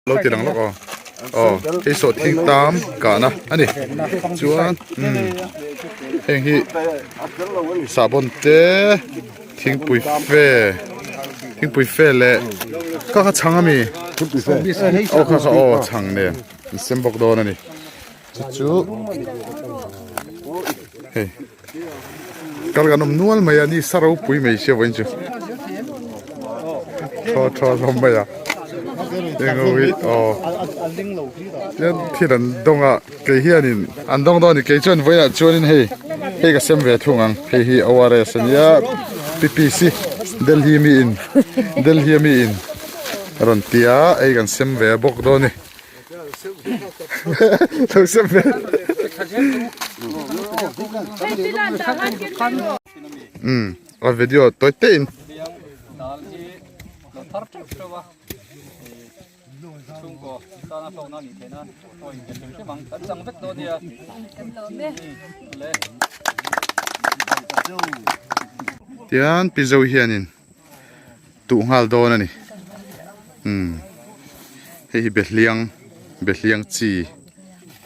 Lo ti lang lawk aw. Aw hei sawh thing tam kahna a ni. Chuan umm heng hi sahbawn te thingpui fe thingpui fe leh kha kha chhang a mi aw kha kha aw chhang nen an sem bawk dawn a ni. Chu chu hei kal kan awm nual mai a ni sa ropui mai sia vawiin chu thaw thaw hlawm mai a eng ho hi aw tian thil an dawng a kei hianin an dawng dawn a ni kei chuan vawiinah chuanin hei hei ka sem ve thung ang hei hi ORS ania PPC Delhi mi in Delhi mi in a rawn ti a hei kan sem ve bawk dawn a ni. Lo sem ve. Um, a video toi te in. Tian pi zo hianin tuh nghal dawn a ni umm hei hi behliang behliang chi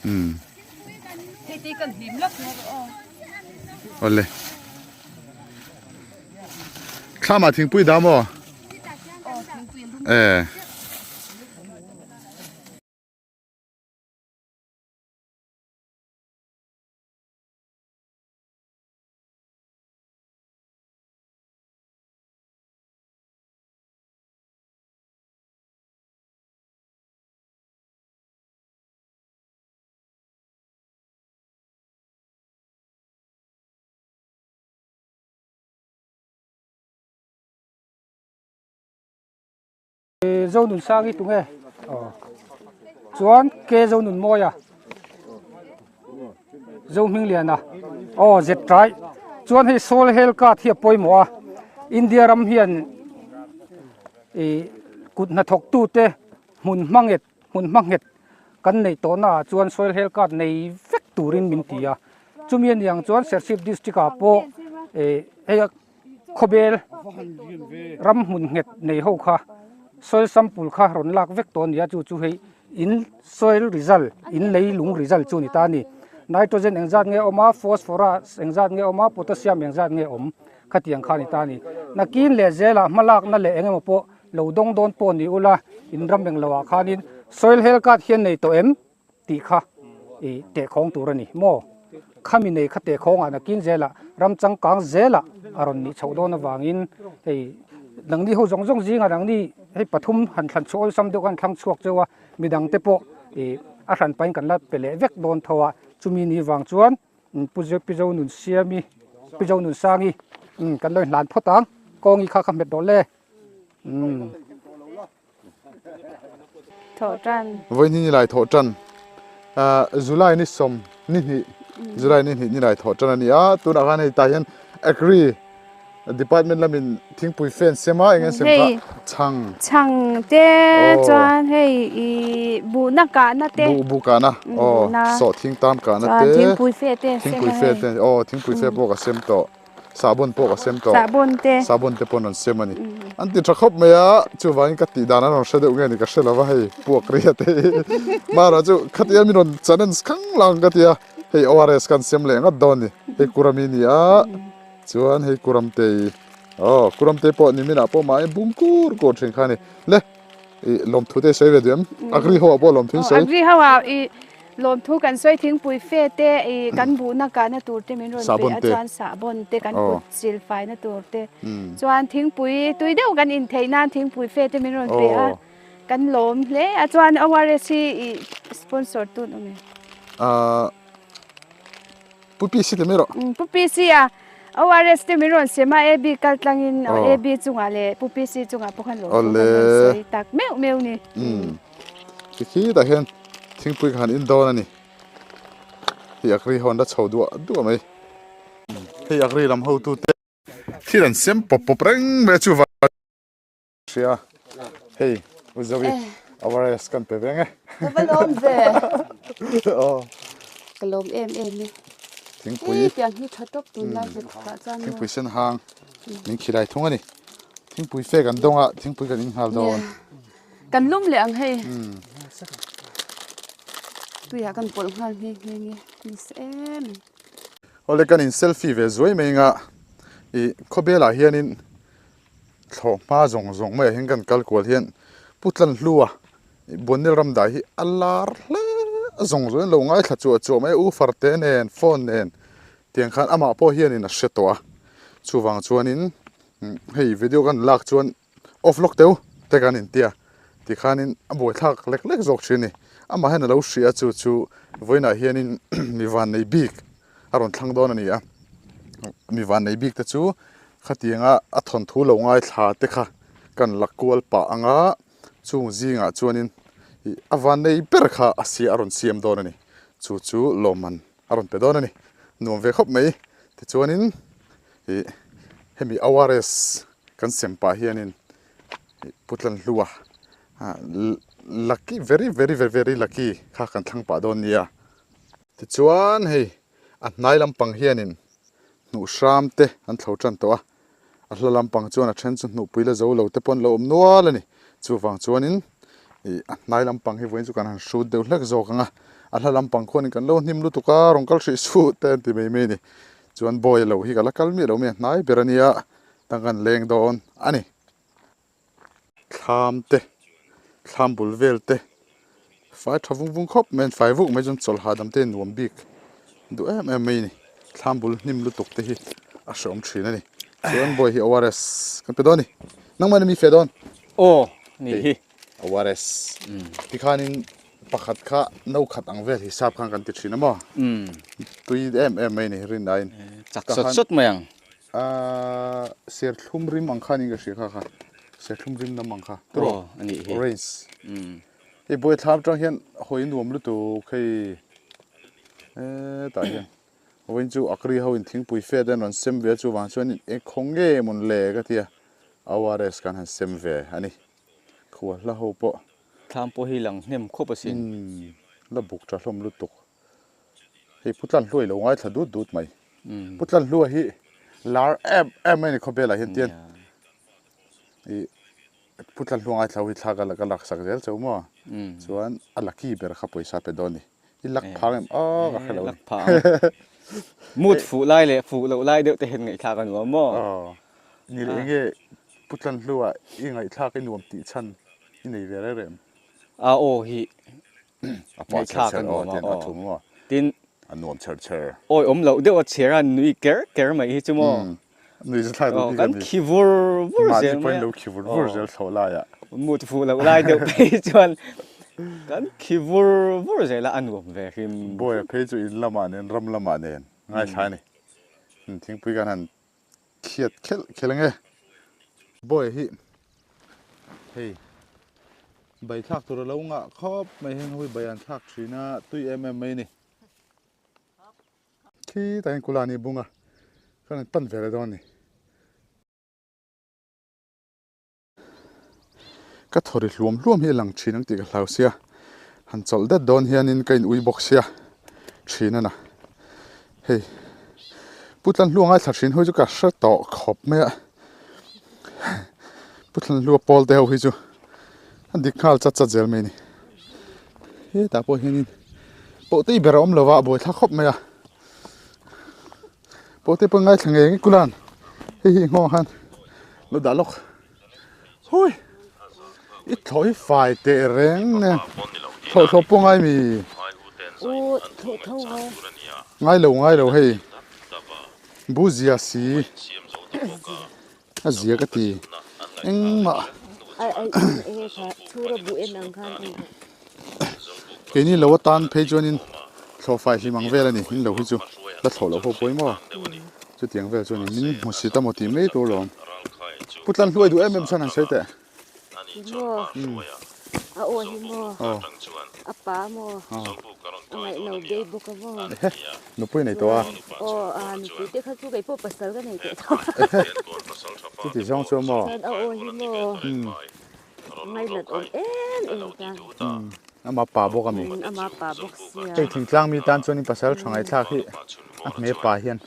umm awle thlam ah thingpui dah maw eh. Zonun sang hi tunge aw chuan ke Zonun mawi a Zohmingliana aw zet tlai chuan hei soil health card hi a pawimawh a India ram hian ih kut hnathawk tute hmun hmanghet hmun hmanghet kan neih tawh naah chuan soil health card nei vek turin min ti a chumi a niang chuan Serchhip district ah pawh ih hei Khawbel ram hmun nghet nei ho kha soil sample kha rawn lak vek tawh a ni a, chu chu hei in soil result in lei lung result chu a ni ta a ni. Nitrogen engzat nge awm a, phosphorus engzat nge awm a, potassium engzat nge awm khatiang kha a ni ta a ni. Nakin leh zelah hmalakna leh eng emaw pawh lo dawng dawn pawh ni ula in ram englo ah khanin soil health card hian nei tawh em? tih kha i tehkhawng tur a ni maw? Khami nei kha tehkhawngah nakin zelah ram changkang zelah a rawn nih chhoh dawn avangin hei nangni ho zawng zawng zingah nangni hei pathum han thlan chhuah awlsam deuh khan thlang chhuak cheu a, midang te pawh i a hran pahin kan la pe leh vek dawn tho a, chumi ni vang chuan Pu Pi Zonunsiami Pi Zonunsangi kan lo inhlan phawt ang, kawngi kha kha hmet rawh le. Thawh tan. Vawi ni nilai thawh tan. July ni sawm ni hnih July ni hnih nilai thawh tan a ni a. Tunah khan hei tah hian Agri department lamin thingpui fan sem a eng en sem kha chhang. Chhang te chuan hei i buhna kahna te. Buh buh kahna aw sawhthing tam kahna te. Thingpui fe te sem a hei. Thingpui fe te aw thingpui fe pawh ka sem tawh. Sahbawn pawh ka sem tawh. Sahbawn te. Sahbawn te pawn an sem a ni. An ti tha khawp mai a, chuvangin ka tih dan an rawn hre deuh nge ni ka hre lo va hei puak ria te hi. Mahra chu khatia min rawn challenge khang lang ka ti a, hei ORS kan sem leh ngat dawn ni. Hei Kurami ni a, chuan hei Kuramtei, aw Kuramtei pawh niminah pawh mahni bung kur kur thin kha a ni. Le, i lawmthu te i sawi ve duh em? Agri ho ah pawh lawmthu in sawi. Agri ho ah i Lawmthu kan sawi thingpui fe te ih kan buhna kahna tur te min rawn pe a chuan sahbawn te kan kut sil faina tur te chuan thingpui tui deuh kan in theih nan thingpui fe te min rawn pe a kan lawm hle a chuan ORS hi ih sponsor tu an awm em? Pu PC te mai rawh. Pu PC a ORS te min rawn sem a AB kal tlangin AB chungah leh Pu PC chungah pawh khan lawmthu kan rawn sawi tak meuh meuh ni. Tikhi tah hian thingpui ka han in dawn a ni. Hei agri ho an la chho duah duah mai. Hei agri lam hotu te thil an sem pawp pawp reng mai a chu van hria. Hei U Zoe ORS kan pe veng e. Ka va lawm ve. Aw. Ka lawm em em e. Thingpui. Hei tiang hi tha tawp tunlai hnathawkah chuan. Thingpui sen hang min khilai thung a ni. Thingpui fe kan dawng a thingpui kan in nghal dawn. Kan lum leh ang hei. Tuiah kan pawlh nghal nghe nghe nge ni se em. Awle kan in selfie ve zuai mai anga ih khawbelah hianin thlawh hma zawng zawng maiah hian kan kal kual hian Pu Tlanhlua ih Buannel ram dah hi a lar hle a zawng zawng in lo ngaithla chuah chuah mai a u farte nen phone nen tiang khan amah pawh hianin a hre tawh a chuvang chuanin hei video kan lak chuan off lawk teuh te kan intia tikhanin a buaithlak lek lek zawk thin a ni. Amah hian a lo hria chu chu vawiinah hianin mi vannei bik a rawn thlang dawn a ni a. Mi vannei bik te chu khatianga a thawnthu lo ngaithla te kha kan la kual pah anga chung zingah chuanin ih a vannei ber kha a sia a rawn siam dawn a ni. Chu chu lawmman a rawn pe dawn a ni. Nuam ve khawp mai tichuanin ih hemi ORS kan sem pah hianin Pu Tlanhlua lucky very very very lucky kha kan thlang pah dawn nia. Tichuan hei a hnai lampang hianin hnuh hram te an thlo tan tawh a, a hla lampang chuan a then chu hnuhpui la zo lo te pawh an lo awm nual a ni. Chuvang chuanin ih a hnai lampang hi vawiin chu kan han hrut deuh hlek zawk ang a, a hla lampang khuanin kan lo hnim lutuk a rawn kal hrih suh te an ti mai mai a ni. Chuan bawi lo hi ka la kal miah lo mai a hnai ber a nia. Tang kan leng dawn a ni. Thlam te, thlam bul vel te fai tha vung vung khawp mai a, fai vuk mai chuan chawlh hahdam te nuam bik duh em em mai a ni. Thlam bul hnim lutuk te hi a hreawm thin a ni. Chuan bawi hi ORS kan pe dawn a ni. Nangmah in mi feh dawn? Aw ni hi. ORS tikhanin pakhat kha no khat ang vel hisap khan kan ti thin a maw? Tui em em mai a ni rinaiin. Chak sawt sawt mai ang. Ahh serthlum rim ang kha niin ka hria kha kha serthlum rim lam ang kha tawh a nih hi orange hei buai thlam atang hian hawi nuam lutuk hei hetah hian vawiin chu akri ho in thingpui fe te an rawn sem ve a chuvang chuan eng khaw nge mawn le ka tia ORS khan han sem ve a ni khua hla ho pawh thlam pawh hi lang hnem khawp asin la buk tha hlawm lutuk. Hei Pu Tlanhlua i lo ngaithla dut dut mai. Pu Tlanhlua hi lar em em mai a ni khawvelah hian tian i Pu Tlanhlua ngaithla ho hi thla ka ka laksak zel chauh maw? Chuan a lucky ber kha pawisa pe dawn a ni. I luck phang em aw ka hre lo a ni. Luck phang. Mood fuh lai leh fuh loh lai deuh te hian ngaihthlak a nuam maw? Aw. Ni leh enge Pu Tlanhlua i ngaihthlak i nuam tih chhan i nei ve reng reng em? A aw hi A pa chher chher aw tian a thum maw? Tin a nuam chher chher. Awi awm loh deuh a chher a nui ker ker mai hi chu maw? Nui chu thlai duh bik a ni. Kan khi vur vur zel mai a. Mahni pawhin lo khi vur vur zel thlawh lai ah. Mut fuh loh lai deuh phei chuan kan khi vur vur zel a, a nuam ve hrim. Bawiha phei chu in lamah nen ram lamah nen ngaithla a ni. Thingpui kan han Khiat khelh khelh ange. Bawi hi hei bai thlak tur a lo ngah khawp mai heng ho hi bai an thlak thin a tui em em mai a ni. Khi tah hian kulani bung a kan han pan ve leh dawn a ni. Ka thaw ri hluam hluam hi a lang thin ang tih ka hlau sia, han chawlh det dawn hianin ka in ui bawk sia thin a na. Hei Pu Tlanhlua ngaithla thin ho hi chu ka hre tawh khawp mai a, Pu Tlanhlua pawl te ho hi chu a dik nghal chat chat zel mai a ni. Hetah pawh hianin pawh tei ber a awm lo va a buaithlak khawp mai a, pawh te pawh ngaithla ngei ngei kulan hei hi nghawng khan lo dah lawk. Hui! I thlawh hi fai teh reng nen. Thlawh thlawh pawh ngai mi? U thlawh tho a. Ngai lo ngai lo hei. Bu zia si. A zia ka ti. Engmah. Ai ai eng e kha chhura bu en ang khan a ni. Keini lo atan phei chuanin thlawh fai hlim ang vel a ni. In lo hi chu la thlawh loh ho pawh i maw? Chutiang vel chuan min hmu si ta maw tih mai tur lawm. Pu Tlan hluai duh em em chuan han sawi teh. Hi maw? A aw hi maw? A pa maw? A ngaihno bei bawk a maw? Ehe, nupui nei tawh a. Aw, a nupui te kha chu kei pawh pasal ka nei teh tawh. Ehe, chuti zawng chuan maw? Chuan a aw hi maw? Ngainat awm em em ta. Ama pa bawk a mi. Ama pa bawk sia. Hei thingtlang mi tan chuan in pasal tha ngaihthlak hi a hme pa hian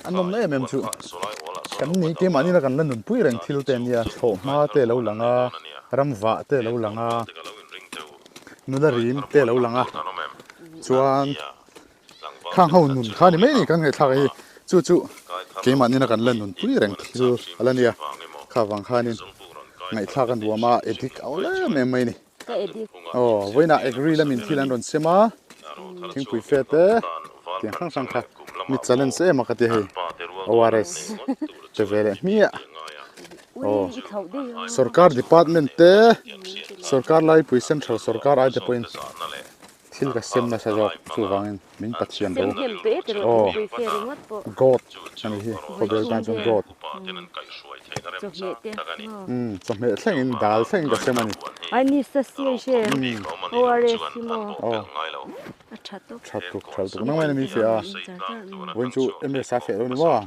a nawmna em em chu kan ni keimahni la kan la nunpui reng thil te ania thlawh hma te lo lang a. Ram vah te a lo lang a, nula rim te a lo lang a, chuan khang ho nun kha ni mai ni kan ngaihthlak hi chu chu keimah nena kan la nun pui reng chu a la nia kha vang khanin ngaihthlak a nuam a addict a awlh em em mai ni. Ka edit. Aw vawiinah agree lamin thil an rawn sem a, thingpui fe te tiang hrang hrang kha mi challenge em a ka ti hei ORS pe ve leh hmiah. Aw sorkar department te sorkar laipui central sorkar ai te pawhin thil ka sem nasa zawk chuvangin min Pathian ro aw God a ni hi khawvel tan chuan God umm chawhmeh thlengin dal thlengin ka sem a ni aw tha tuk tha tuk nang main a mi fiah a vawiin chu ms a fiah lo ni maw.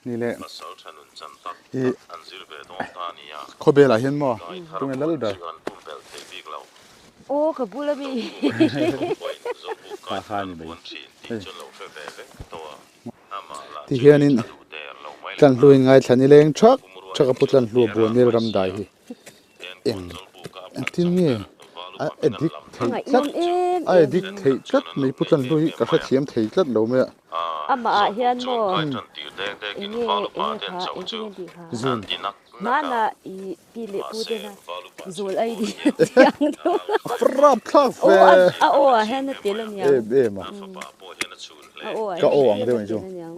Ni leh i khawbelah hian maw tunge lal ber ha ha ni mai hei ti hianin tlanhlu in ngaithla ni leng thak thak a pu tlanhlu a buanel ram dai hi. Eng engtin nge a addict theih tlat a addict theih tlat mai pu Tlanhlu hi ka hrethiam thei tlat lo mai a. Amah ah hian maw enge enge kha engtin nge tih kha Zun. Hmana i pi leh pu te na zul ai di thiang deuh. A rap thlak ve. A aw ah hian a tel aniang. Em em a. A aw ah Ka hian aw ang tlem deuh a ni chu. tel aniang.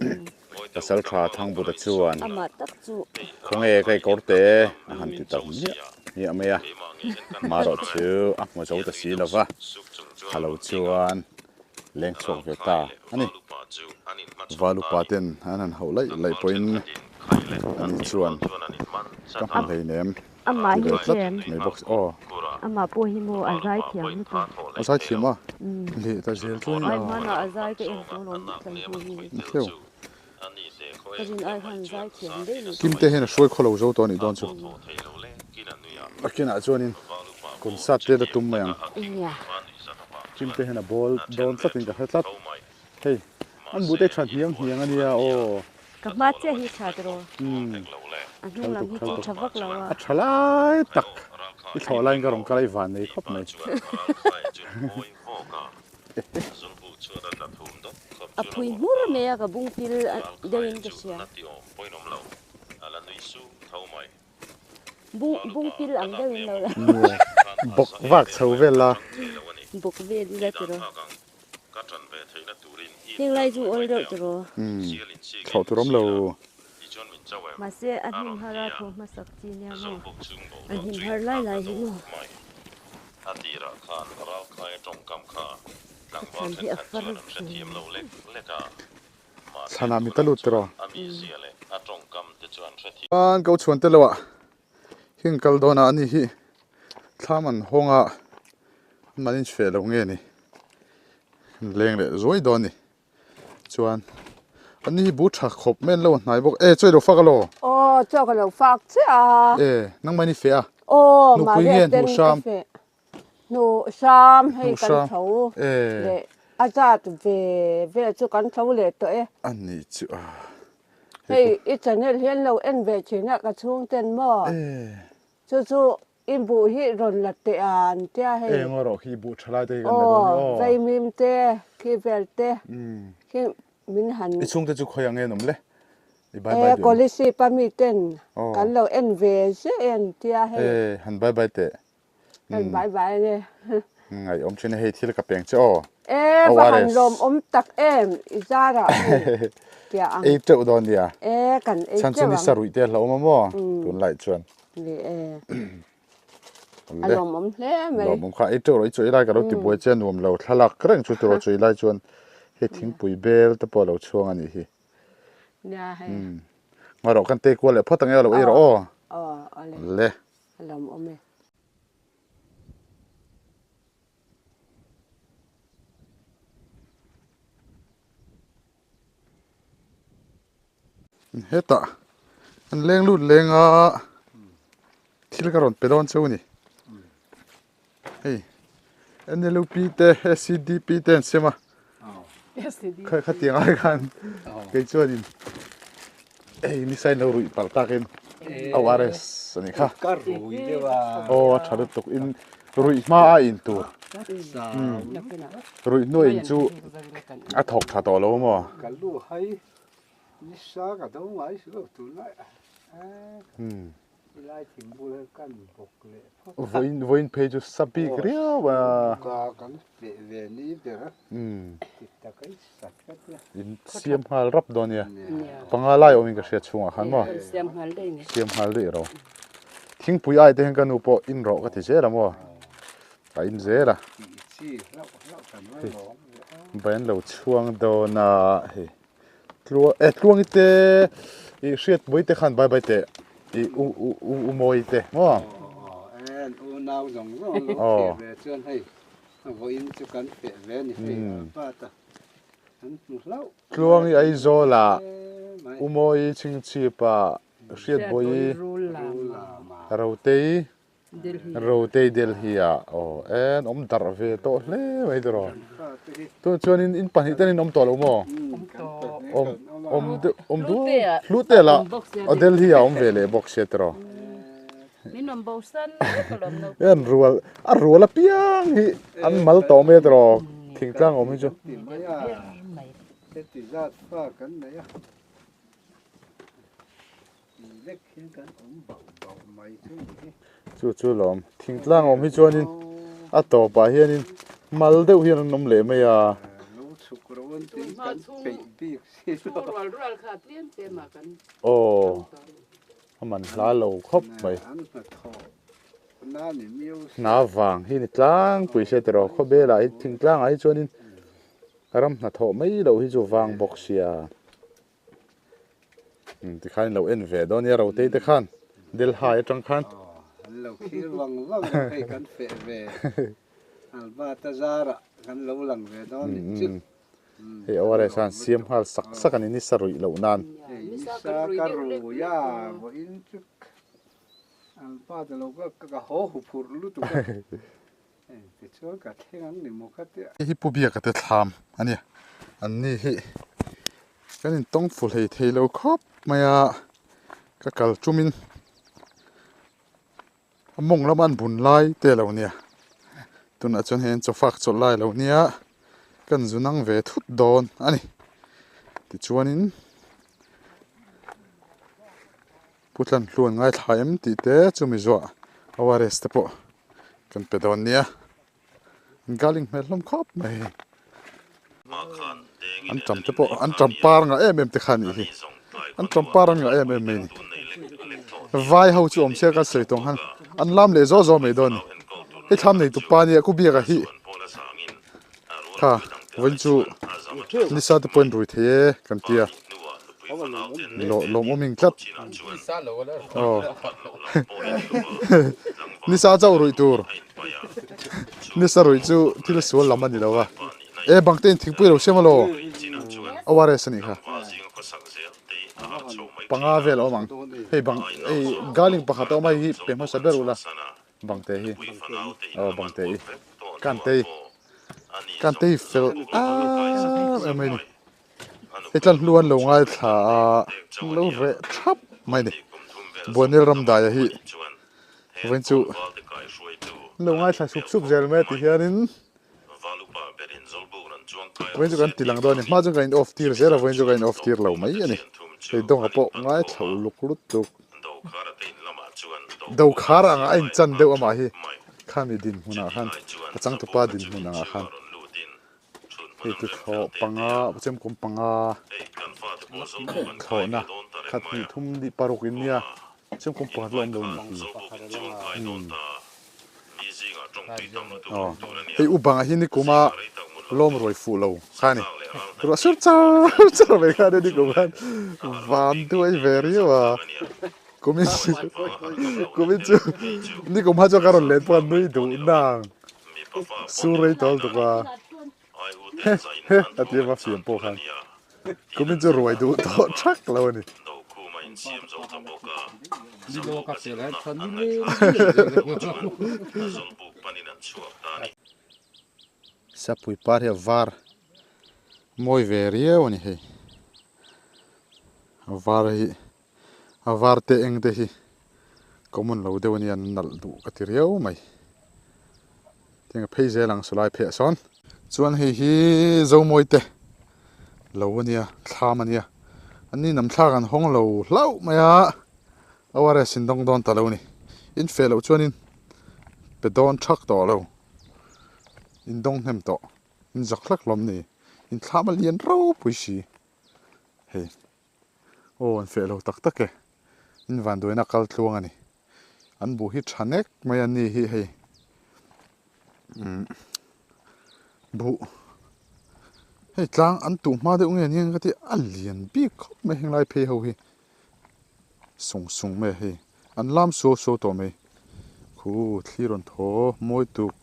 Pasal tha Thangbuta chuan, Khawnge ka i kawr te a han ti tak miah miah mai a, marawh chu a hmu zo ta si lo va, a lo chuan leng chhuak ve ta a ni. Val upa ten an han hauh laih laih pawhin ani chuan ka hmu hleinem ti ve tlat mai bawk si aw. Amah pawh hi maw a zai thiam lutuk. A zai thiam a, leh ta zel chuan Ai hmanah a zai ka en tawh lo tlantu hi. Hleuh. Ka rin ai khan zai thiam daih lutuk. Kimte hian a hruai khaw lo zo tawh a nih dawn chu. A kinah chuanin concert te la tum mai ang. Kimte hian a bawl dawn tlatin ka hre tlat. Hei an buh te tha hniang hniang a nia aw. Ka hma chiah hi tha tiraw? A hnung lam hi chu tha vak lo a. A tha lai tak i thlawh laiin ka rawn kal a i van nei khawp mai. A phui hmur mai a ka bung pil deuhin ka hria. Bung bung pil ang deuhin lo la. Bawk vak chho vel la. Bawk vel ila tiraw. Heng lai chu awl deuh tiraw. Thlawh tur awm lo. Mahse a hnim har a thaw hmasak chi nia maw. A hnim har lai lai hi maw. Ka thlan hi a far thin. Chhanah mi ta lut tiraw. Chuan ko chhuan te lo ah hing kal dawn a ani hi thlam an hawng a an mahni feh loh nge ni leng leh zuai dawn a ni chuan ani hi bu tha khawp mai an lo hnai bawk e chaw i lo fak alaw aw chaw ka lo fak chiah a e nangmah in i feh a aw nupui nge hnuh hram Hnuh hram hei kan tho leh a zat ve vel chu kan tho leh tawh e. A nih chu a. Hei i channel hi an lo en ve thin a ka chhung ten maw. Chu chu i buh hi rawn la teh a an tia hei. Eng erawh khi buh tha lai te hi kan la dawn ni aw. Vaimim te khi vel te khi min han. I chhung te chu khawi ang nge an awm le? I bye bye duh em? E Kolasib a mi ten kan lo en ve ziah e an tia hei. E han bye bye teh. Kan bai bai a ni. Ngaih awm thin a hei thil ka peng che aw. E va han lawm awm tak em i zarah hei tia ang. Ei teuh dawn nia. E kan ei teuh ang. Chhan chu ni saruih te a hlauhawm a maw tunlai chuan. Ni e. A lawm awm hle mai. Lawm awm kha ei teuh rawh i chawi lai ka lo ti buai che a nuam lo thlalak reng chu tiraw chawi lai chuan hei thingpui bel te pawh a lo chhuang a nih hi. Nia hei. Ngaih rawh kan tei kual leh phawt ang e a lo ei rawh aw. Aw awle. Le. A lawm awm e. Hetah an leng lut leng a thil ka rawn pe dawn cheu a ni hei NLUP te SCDP te an siam a khatiang ai khan kei chuanin. Hei ni sain lo ruih palh takin ORS a nih kha. Ka rui deuh a. Aw a tha lutuk in ruih hma a in tur. Ruih hnuai in chu a thawk tha tawh lo maw? Ka lu hai nisa ka do ngai si lo tunlai a. Helai thing bul hi kan bawk leh phawt a. Vawiin vawiin phei chu sa bik riau a. Ka kan feh ve ni ber a. Ti tak a i sa tlat a. In siam nghal rap dawn nia. Panga lai awmin ka hria chhungah khan maw. Siam nghal daih ni. Siam nghal daih ro. Thingpui ai te hian ka nu pawh in rawh ka ti zel a maw. A in zel a. Tih chi hlauh hlauh kan va lawm ve a. Bai an lo chhuang dawn a hei. Tluang eh Tluangi te ih hriat pui te khan bye bye teh ih u u u u Mawi te maw? Aw en unau zawng zawng an lo thlir ve chuan hei a vawiin chu kan feh ve a ni hei a pat a an hmu hlauh Tluangi Aizawl ah U Mawi Chhingchhip ah Hriatbawi Rotei Rotei Delhi ah aw en awm darh ve tawh hle mai tiraw. Tunah chuanin in pahnih ten in awm tawh lo maw? Awm awm deuh awm dual Hlute lah aw Delhi ah awm ve leh bawk sia tiraw. En rual a rual apiang hi an mal tawh mai a tiraw thingtlang awm hi chu. Chu chu lawm thingtlang awm hi chuanin a tawpah hianin mal deuh hian an awm leh mai a. Aw a man hla lo khawp mai. Hna vang hi ni tlangpui se tiraw khawvelah hi thingtlangah hi chuanin ram hnathawh mai loh hi chu vang bawk sia. Tikhan in lo en ve dawn nia Rotei te khan Delhi atang khan. An lo thlir vang vang a hei kan feh ve Albert-a zarah kan lo lang ve dawn nih chu. Hei ORS khan siam nghal sak sak a ni nisa ruih loh nan. Hei nisa ka rui a vawiin chu Albert-a lo ka haw huphurh lutuk a. Hei hi Pu Biaka te thlam a ni. An ni hi kan intawng fu hlei thei lo khawp mai a, ka kal tumin a mawng lama an bun lai te a lo nia. Tunah chuan hei an chawfak chawlh lai a lo nia, kan zu nang ve thut dawn a ni. Tichuanin. Pu Tlanhluan ngaithla em tih te chumi zuah ORS te pawh kan pe dawn nia. An galing hmel hlawm khawp mai hei. An tam te pawh an tam par ngah em em te kha nih hi. An tam par an ngah em em mai ni. Vai ho chu awm sia ka sawi tawng han an lam leh zaw zaw mai dawn ni. Hei thlam nei tu pa nia ku biak a hi. Kha vawiin chu nisa te pawhin rui thei e kan tia. Lawmawm tlat. Aw. Nisa chauh ruih tur. Nisa ruih chu thil sual lam a ni lo va. E bang te in thingpui lo siam alaw. ORS a nih kha. Panga vel a awm ang. Hei bang hei garlic pakhat a awm a hei hi pe hmasa ber ula bang te hi. Aw bang te hi. Kantei. Kantei fel em em mai a ni. Hei tlan hlu an lo ngaithla a, an lo reh thap mai a ni. Buanel Ramdaia hi vawiin chu an lo ngaithla sup sup zel mai a ti hianin vawiin chu kan ti lang dawn a ni. Hma chuan kan in off tir zel a, vawiin chu kan in off tir lo mai a ni. Hei dawnga pawh ngaithla uluk lutuk. Dokhar angah a inchan deuh amah hi khami dinhmunah khan a changtupa dinhmun angah khan. Hei chu thlawh panga chemkawm panga thlawhna khat hnih thum lih paruk in nia chemkawm pakhat la awm lo nih hi umm aw hei u bangah hi nikuma lawm ruai fuh lo kha a ni ruah sur char char mai kha a ni nikum khan van duai ve riau a kumin kumin chu nikum ha chuan ka rawn len pawh a nui duh nang. Sur rei tawh lutuk a, he he a ti a fiam pawh khan kumin chu ruai duh tawh thak lo a ni. Sapui par hi a var mawi ve riau a ni hei, a var hi. A var te eng te hi common lo deuh a nia an nalh duh ka ti riau mai. Tiang a phei zel ang sawlai pheiah sawn. Chuan hei hi Zomawi te lo a nia thlam a nia. An ni namthlak an hawng lo hlauh mai a ORS in dawng dawn ta lo a ni. In feh loh chuanin pe dawn thak tawh lo. In dawng hnem tawh. In zak hlek hlawm ni. In thlam a lian ropui si. Hei. Aw an feh lo tak tak e. In vanduaina kal tluang a ni. An buh hi tha nek mai a ni hi hei. Umm buh hei tlang an tuh hma deuh nge nia ka ti a lian bik khawp mai henglai phei ho hi. Sung sung mai a hei. An lam suau suau tawh mai. Khu thli rawn thaw mawi tuk.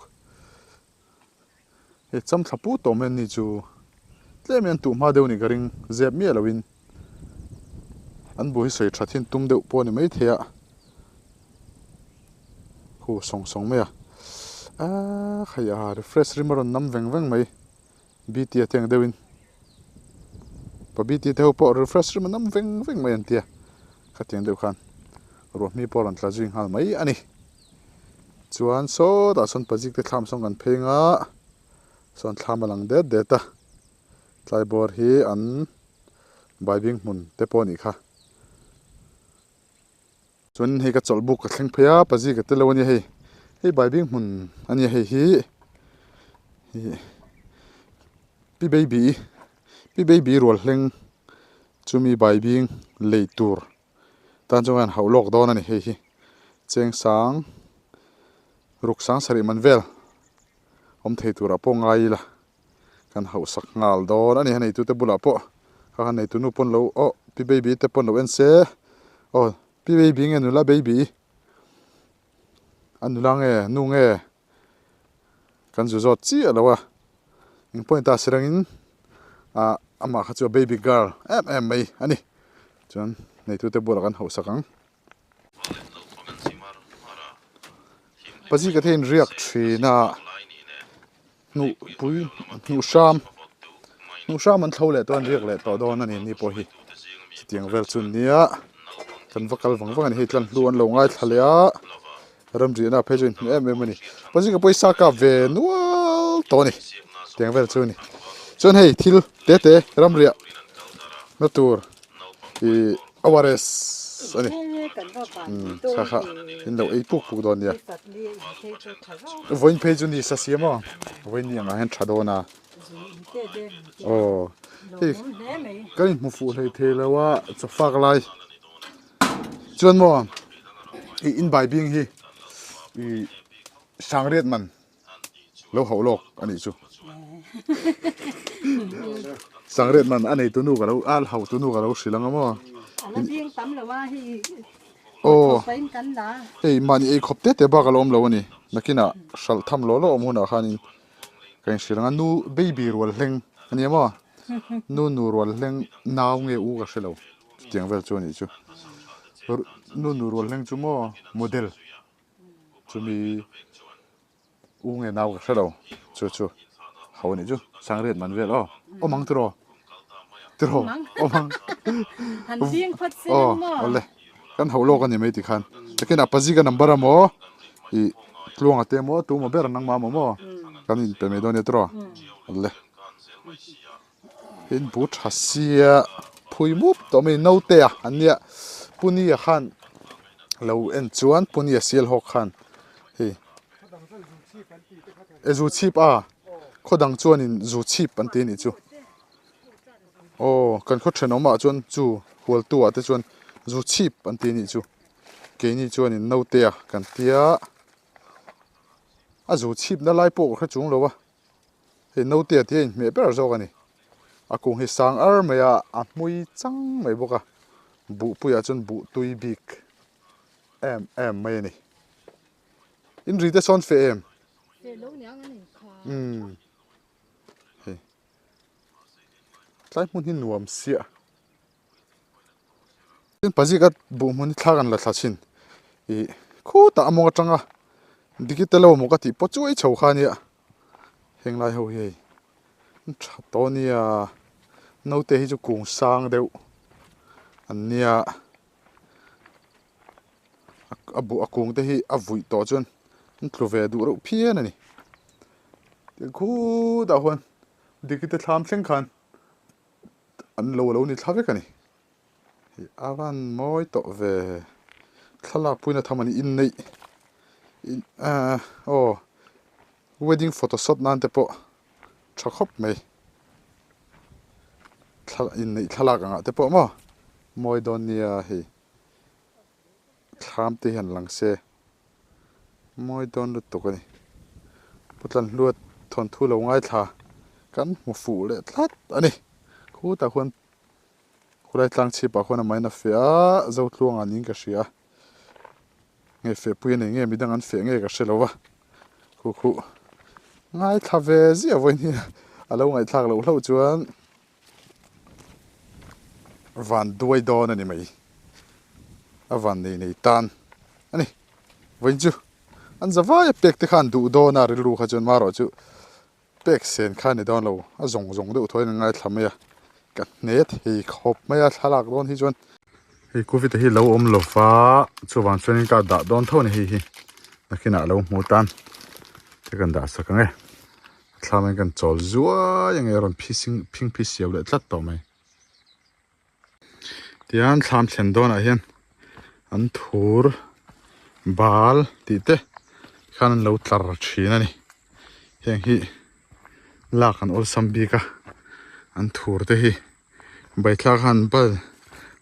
Hei cham thla put tawh mai an ni chu tlem hian tuh hma deuh nih ka ring zep miah loin an bu hi sawi that hian tum deuh pawh a ni maithei a khu sawng sawng mai a aaa hei a refresh rim a rawn nam veng veng mai bt a te ang deuhin pa bt te ho pawh refresh rim a nam veng veng mai an tia khatiang deuh khan ruahmi pawh a rawn tla zui nghal mai a ni. Chuan sawtah sawn pazik te thlam sawn kan pheng a, sawn thlam a lang det det a, tlaibawr hi an baibing hmun te pawh a nih kha. Chuan hei ka chawlh buk ka thleng phei a, pazik a tel lo a nia hei, hei baibing hmun a nia hei hi, pi baby pi baby rual hleng chumi baibing lei tur. Tan chuan kan hauh lawk dawn a ni hei hi cheng sang ruk sang sarih man vel awm thei turah pawh ngai ila kan hauh sak nghal dawn a ni a neitute bulah pawh kha khan neitu nu pawn lo aw pi baby te pawn lo en se aw pi baby nge nula baby a nula nge nu nge kan zu zawt chiah lo a eng pawh ni ta si rangin ah amah kha chu a baby girl em em mai a ni chuan neitute bulah kan hauhsak ang. Pazika te hian riak thin a hnuh pui hnuh hram hnuh hram an thlo leh tawh a an riak leh tawh dawn a ni ni pawh hi chutiang vel chu nia kan va kal vang vang a ni hei tlan hlu an lo ngaithla leh a. Ramriahna phei chu inhmu em em a ni. Pawisa pawisa kap ve nual tawh a ni. Tiang vel chu a ni. Chuan hei thil te te ramriah na tur ih ORS a ni. Umm kha kha in lo ei puk puk dawn nia. Vawiin phei chu ni sa siam aw. Vawiin ni angah hian tha dawn a. Aw hei kan inhmu fuh hlei thei lo a chawfak lai. Chuan maw i inbai bing hi i sangriat man lo hauh lawk a nih chu sangriat man a nei tunu ka lo a hauh tunu ka lo hrilh ang a maw aw hei mahni ei khawp te te bak a la awm lo a ni nakinah hralh tham law law awm hunah khanin ka inhrilh ang a nu baby rual hleng a nia maw nu nu rual hleng nau nge u ka hre lo. Chutiang vel chu a nih chu. Nu nu rual hleng chu maw model chumi u nge nau ka hre lo chu chu ho a nih chu sangriat man vel aw awm ang tiraw tiraw awm ang aw awle kan hauh lawk a ni mai tikhan takin a pazika number a maw ih tluanga te maw tu maw ber nangmah maw maw kan inpe mai dawn nia tiraw awle. In bu tha sia phui mup tawh mai naute a an nia Punia khan lo en chuan Punia sial hawk khan hei e zu chhip a khaw dang chuanin zu chhip an ti a nih chu aw kan khaw thenawm ah chuan chu hualtu ah te chuan zu chhip an ti a nih chu keini chuanin naute a kan tia a zu chhip na lai pawh ka hre chung lo a. Hei naute tih a inhmeh ber zawk a ni. A kung hi sang ar mai a, a hmui chang mai bawk a. Buh puiah chuan buh tui bik em em mai a ni. In ri te sawn feh em? Feh lo niang an inkha. Umm. Hei. Tlai hmun hi nuam siah. Tin pazika buh hmun hi thla kan la thla thin ih khutah a mawng atanga digital ho maw ka tih pawh chuai chho kha ania heng lai ho hi hei an tha tawh ania naute hi chu kung sang deuh an nia. a buh a kung te hi a vuih tawh chuan an tlu ve duh reuh phian a ni. Tiang khutah huan Diki te thlam thleng khan an lo lo ni thla vek a ni. Hei a van mawi tawh ve thlalak puina tham a ni inneih ahh aw wedding photo shot nan te pawh tha khawp mai thla inneih thlalak angah te pawh maw mawi dawn nia hei thlam te hian lang se mawi dawn lutuk a ni Pu Tlanhluat thawnthu lo ngaithla kan hmu fuh leh tlat a ni khutah khuan. Khulai tlang chhipah khuan a main a feh a, Zotluangah niin ka hria a, nge fehpui a nei nge midang an feh nge ka hre lo va, khu khu ngaithla ve ziah vawiin hi a lo ngaihthlak loh hlauh chuan van duai dawn a ni mai, a van nei nei tan a ni vawiin chu an za vai a pek te khan duh dawn a rilru kha chuan marawh chu. Pek sen kha a ni dawn lo, a zawng zawng deuh thaw in an ngaithla mai a, ka hne thei khawp mai a thlalak dawn hi chuan. Hei covid te hi lo awm lo va, chuvang chuanin ka dah dawn tho a ni hei hi, nakinah a lo hmu tan te kan dah sak ang e, a thlam in kan chawl zuai ang e a rawn phising phing phi siau leh tlat tawh mai. Tihian thlam thlen dawnah hian an thur bal tih te khan an lo tlar thin a ni heng hi lak an awlsam bik a an thur te hi baithlak han bal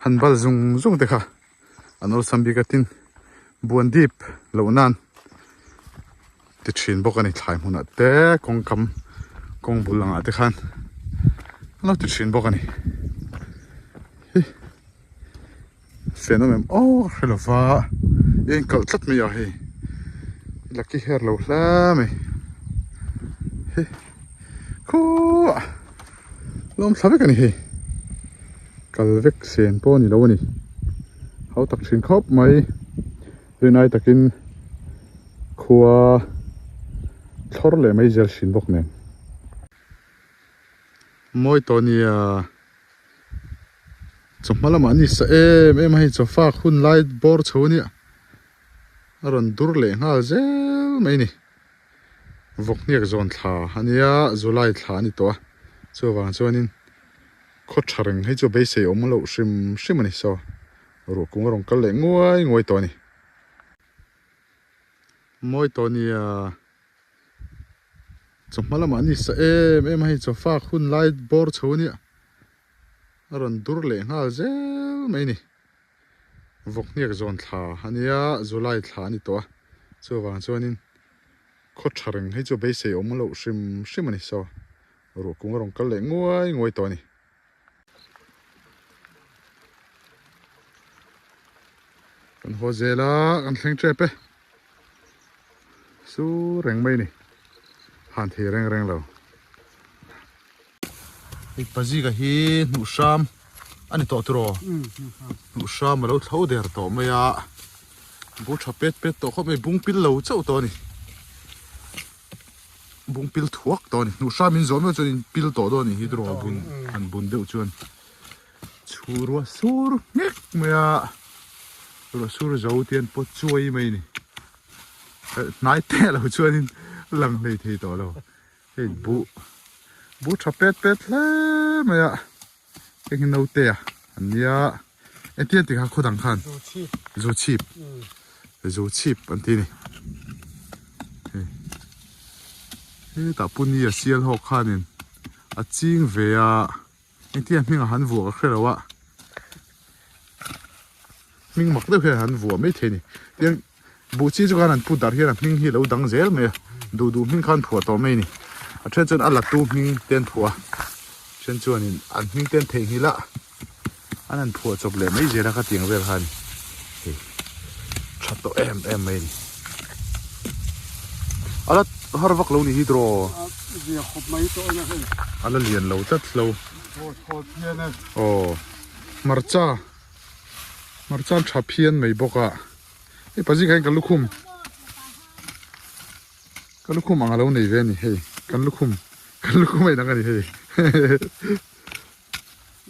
han bal zung zung te kha an awlsam bik a tin buan dip loh nan ti thin bawk a ni thlai hmunah te kawngkam kawng bul angah te khan an lo ti thin bawk a ni hi fian awm em aw ka hre lova a inkalh tlat mai a hei lucky hair lo hle mai hi khuaa lawm thla vek a ni hei kal vek sen pawh a ni lo a ni hau tak thin khawp mai. Rinai takin khua thlawr leh mai zel hrin bawk nen. Mawi tawh nia chawhma lamah ni sa em em a hei chawfak hun lai bawr chho ania a rawn dur leh nghal zel mai a ni. Vawkhniak zawn thla ania July thla a ni tawh a chuvang chuanin khaw tha reng hei chu beisei awm loh hrim hrim a ni saw. Ruah kung a rawn kal leh nguai nguai tawh a ni. Mawi tawh nia. Chawhma lamah ni sa em em a hei chawfak hun lai bawr chho ania. A rawn dur leh nghal zel mai a ni. Vawkhniak zawn thla ania, July thla a ni tawh a. Chuvang chuanin khaw tha reng hei chu beisei awm loh hrim hrim a ni. Saw ruah kung a rawn kal leh nguai nguai tawh a ni. Kan haw zel a, kan thleng tep e. Su reng mai ni. Han thei reng reng lo. Hei pazika hi hnuh hram a ni tawh tiraw? Hnuh hram a lo thlo der tawh mai a. Bu tha pet pet tawh khawp mai, bung pil lo chauh tawh a ni. Bung pil thuak tawh a ni. Hnuh hram in zawh meuh chuan in pil tawh dawn a nih hi tiraw bun han bun deuh chuan chhu ruah sur nghek mai a ruah sur zo te an pawt chuai mai a ni. Hnai teh lo chuanin lang hlei thei tawh lo. Hei buh buh tha pet pet hle mai a. Heng hi naute a an nia engtin an ti kha khaw dang khan zu chhip zu chhip an ti a ni hei hetah puni a sial ho khanin a ching ve a engtin a hming a han vuah ka hre lo a hming mak deuh hian an vuah mai thei a ni tin buh chi chu khan an put darh hian a hming hi a lo dang zel mai a duh duh hming khan phuah tawh mai a ni a then chuan a la tu hming te an phuah a then chuanin an hming te an theihnghilh a an han phuah chawp leh mai zel a khatiang vel kha a ni hei tha tawh em em mai a ni a la har vak lo ni hi draw a la lian lo tlat lo aw hmarcha. Hmarcha an tha phian mai bawk a hei pazing ah hian ka lukhum ka lukhum ang a lo nei ve a ni hei kan lukhum kan lukhum a inang a ni hei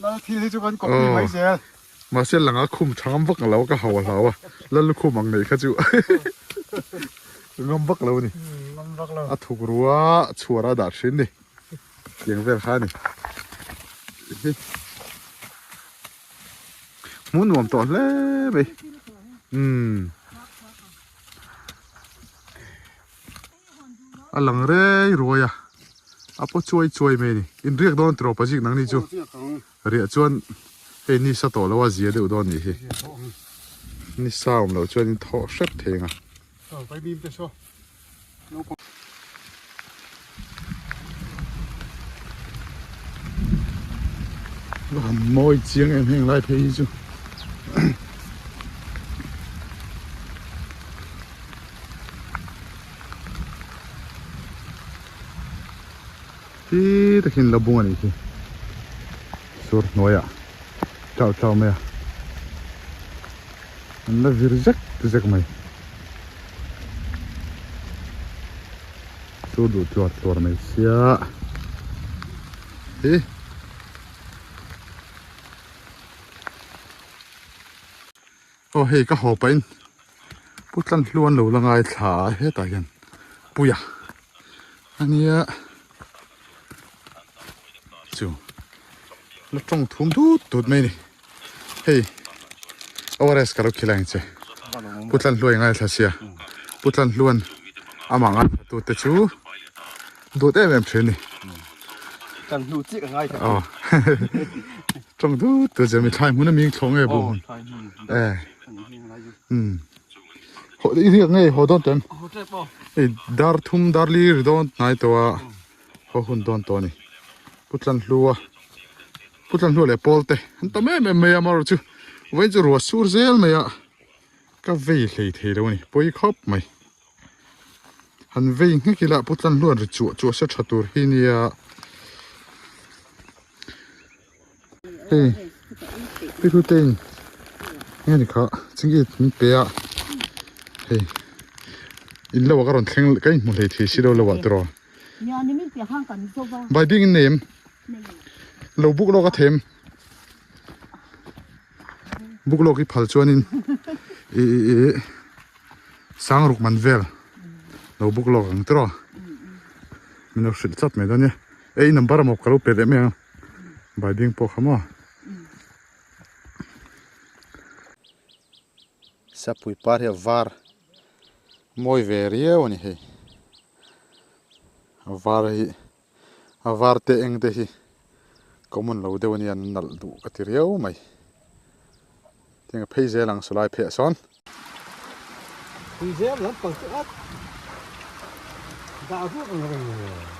Lal thil hi chu kan copy mai zel. Mahse langa khum tha ngam vak lo a ka hau a hlau a lal lukhum ang neih kha chu ngam vak lo a ni. A thuk rua chhuar a dah thin ni. Tiang vel kha a ni. Hmuh nuam tawh hle mai. Umm. A lang rei ruai a a paw chuai chuai mai a ni. Inriak dawn tiraw Pazik nang ni chu. Riah chuan hei ni sa tawh lo a zia deuh dawn nih hi. Ni sa awm loh chuan in thawh hrep thei ang a. Va han mawi chiang em heng lai phei hi chu. Khi takin la bung a nih khi sur hnuaiah chau chau mai a an la vir zek zek mai sur duh tluar tluar mai sia hi aw hei ka haw pahin pu tlanhlu an lo la ngaithla a hetah hian puia. Ania chu la tawng thum dut dut mai a ni hei ORS ka lo khil ang che Pu Tlanhluai ngaithla sia Pu Tlanhluan amah ngaithla tu te chu dut em em thin a ni Tlanhlu chiah ka ngaithla aw tawng dut dut che mi thlai hmun a ming thlawh nge bu hmun e umm. I riak ngei haw dawn tawh em? Hei dar thum dar li ri dawn hnai tawh a haw hun dawn tawh a ni. Pu Tlanhlua Pu Tlanhlua leh Pawl te an tam em em mai a amaherawh chu vawiin chu ruah sur zel mai a ka vei hlei thei lo a ni pawi khawp mai. Han vei nghek ila Pu Tlanhlua'n ri chuah chuah se tha tur hi nia. Hei Pihlute in nge ni kha chingit min pe a hei in lo ah ka rawn thleng ka inhmu hlei thei si lo lo ah tiraw bai bik in nei em lo buk lawk a them buk lawk hi phal chuanin i i sang ruk man vel lo buk lawk ang tiraw min lo hrilh chat mai dawn nia ei number a mawp ka lo pe leh mai ang. Baibing pawh kha maw? Sapui par hi a var mawi ve riau a ni hei. A var hi a var te eng te hi common lo deuh a nia an nalh duh ka ti riau mai. Tiang a phei zel ang sawlai pheiah sawn. Tui zel lampang chu at dah ruak ang reng le.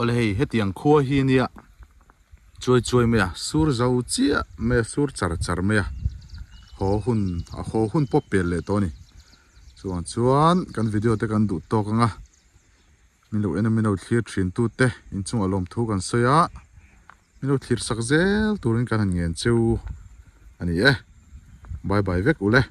Awle hei hetiang khua hi ania chuai chuai mai a sur zo chiah mai a sur char char mai a haw hun a haw hun pawh pel leh tawh a ni chuvang chuan kan video te kan duh tawk ang a min lo en a min lo thlir thin tu te inchungah lawmthu kan sawi a. Min lo thlir sak zel turin kan han ngen cheu a ni e. Bye bye vek ule.